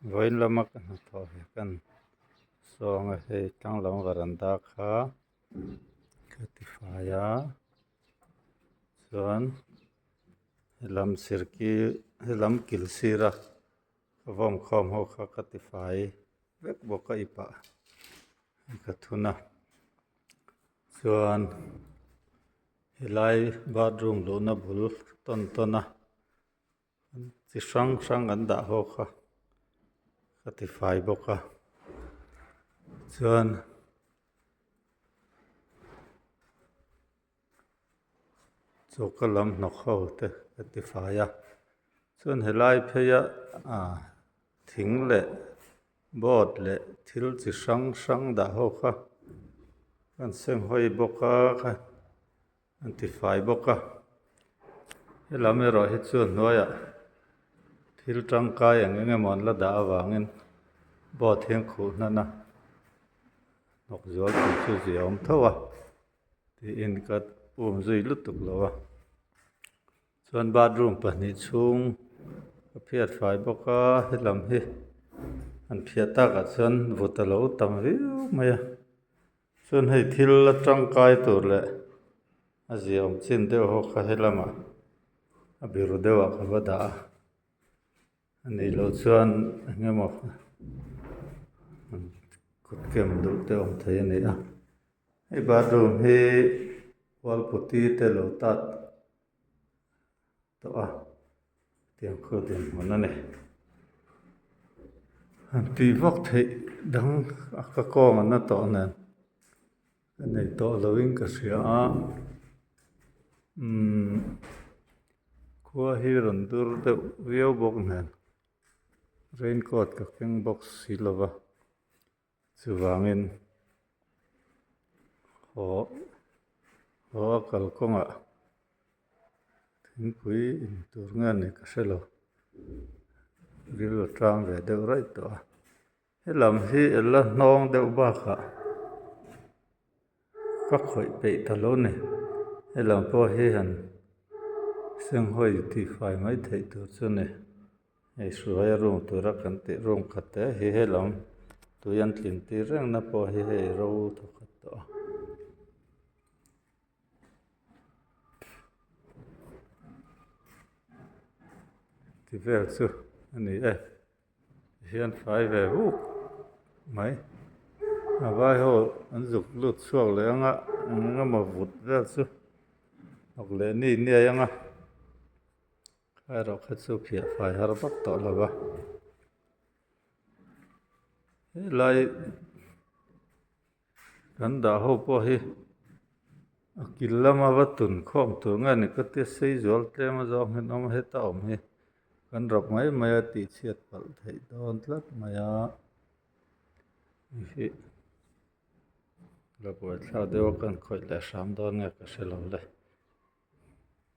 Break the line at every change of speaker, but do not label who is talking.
Vawiin lama ka hnathawh hi kan sawng a hei tlanglam varanda kha ka tifai a chuan helam sirki helam kil sira ka vawm khawm ho kha ka tifai vek bawk a ipah ka thun a chuan helai bathroom luhna bul tawn tawn a. Chi hrang hrang an dah ho kha ka ti fai bawk a chuan choka lam hnawk ho te ka ti fai a chuan helai phei a ah thing leh board leh thil chi hrang hrang dah ho kha an seng hawi bawk a kha. An ti fai bawk a helam erawh hi chu a hnuaiah thil tangkai eng eng emaw an la dah avangin board hi an khuh hnan a hnawk zual tur chu zia awm tho a tiin ka um zui lutuk lo a chuan bathroom pahnih chhung a phiat fai bawk a helam hi an phiah takah chuan vut a lo tam viau mai a. Chuan hei thil la tangkai tur leh a ziaawm chin deuh ho kha helamah a biru deuhah ka va dah a a nih loh chuan eng emaw kut kem duh te awm thei a ni a hei bathroom hi wall putty te lo tat tawh a tiang khu dinhmun a ni han tih vak theih dang a ka kawng an na tawh nen ka nei tawh lo in ka hria a umm khua hi rawn dur deuh viau bawk nen raincoat ka keng bawk si lo va chuvangin haw haw a kalkawngah thingpui in tur nge ni ka hre lo ril a tang ve deuh raih tawh a helam hi a la hnawng deuh bakah ka khawih peih ta lo ni helam pawh hi han senghawi tihfai mai theih tur chu a ni. Hei hruaia room tura kan tih room khat te hi helam tui an tlin tir reng na pawh hi hei ro thawkhat tawh a. Ti vel chu a ni e tihian fai ve vuk mai a vai ho an zuk lut chhuak leh anga eng emaw vut vel chu hnawk leh ni niai anga. Erawh kha chu phiah fai har vak tawh lo va helai kan dah ho pawh hi a kil lama va tun khawm tur nge ni ka tia sei zual tlem a zawng hian awm a heta awm hi kan rawp mai mai a tih chhiat palh theih dawn tlat mai a hei hi la buaithlak deuh a kan khawih leh hram dawn nge ka hre lo le.